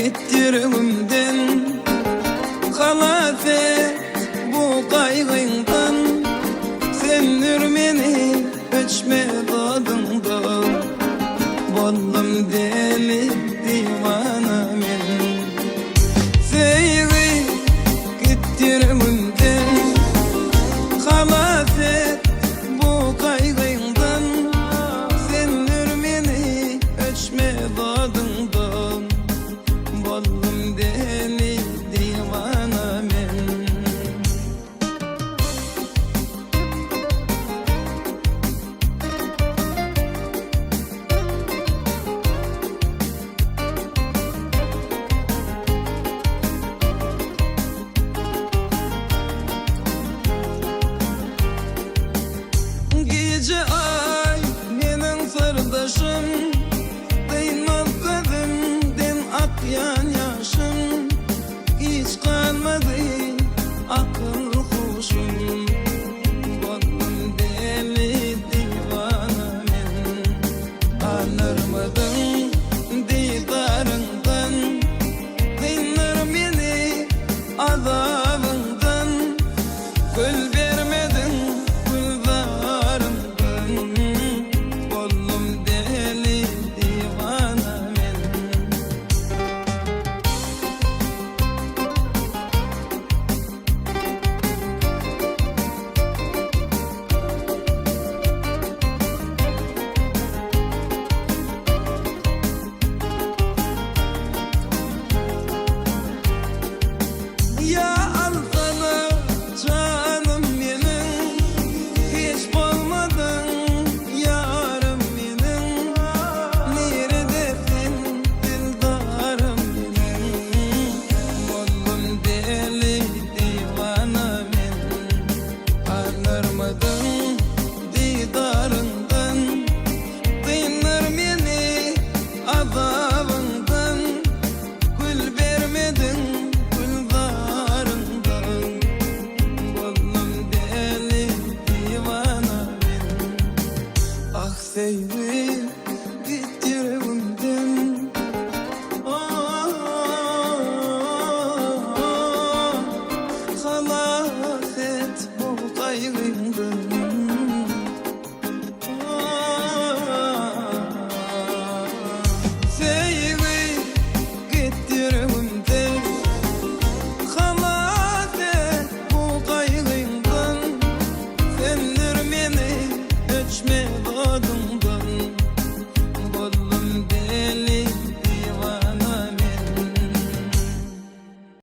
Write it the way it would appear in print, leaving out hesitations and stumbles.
Git ýüregimden Halas et bu gaýgyňdan Söndür meni öçme dadyňdan Boldum deli diwana men Söýgi git ýüregimden Halas et bu gaýgyňdan Söndür meni öçme dadyňdan Boldum deli diwana men. Gije aý meniň syrdaşym Dynmaz gözümden akýan ýaşym Hiç galmady akyl huşum Boldum deli diwana men Alyrmydyň didaryňdan Dyndyr meni azabyňdan Gül bermediň gülzaryňdan Boldum deli diwana men. Ýa alsana janym meniň, Hiç bolmadyň ýarym meniň, Nirede sen dildarym meniň, Boldum deli diwana men, Alyrmydyň didaryňdan, Dyndyr meni azabyňdan. Gül bermediň gülzaryňdan Boldum däli diwana men Ah söýgi git ýüregimden Oh halas et.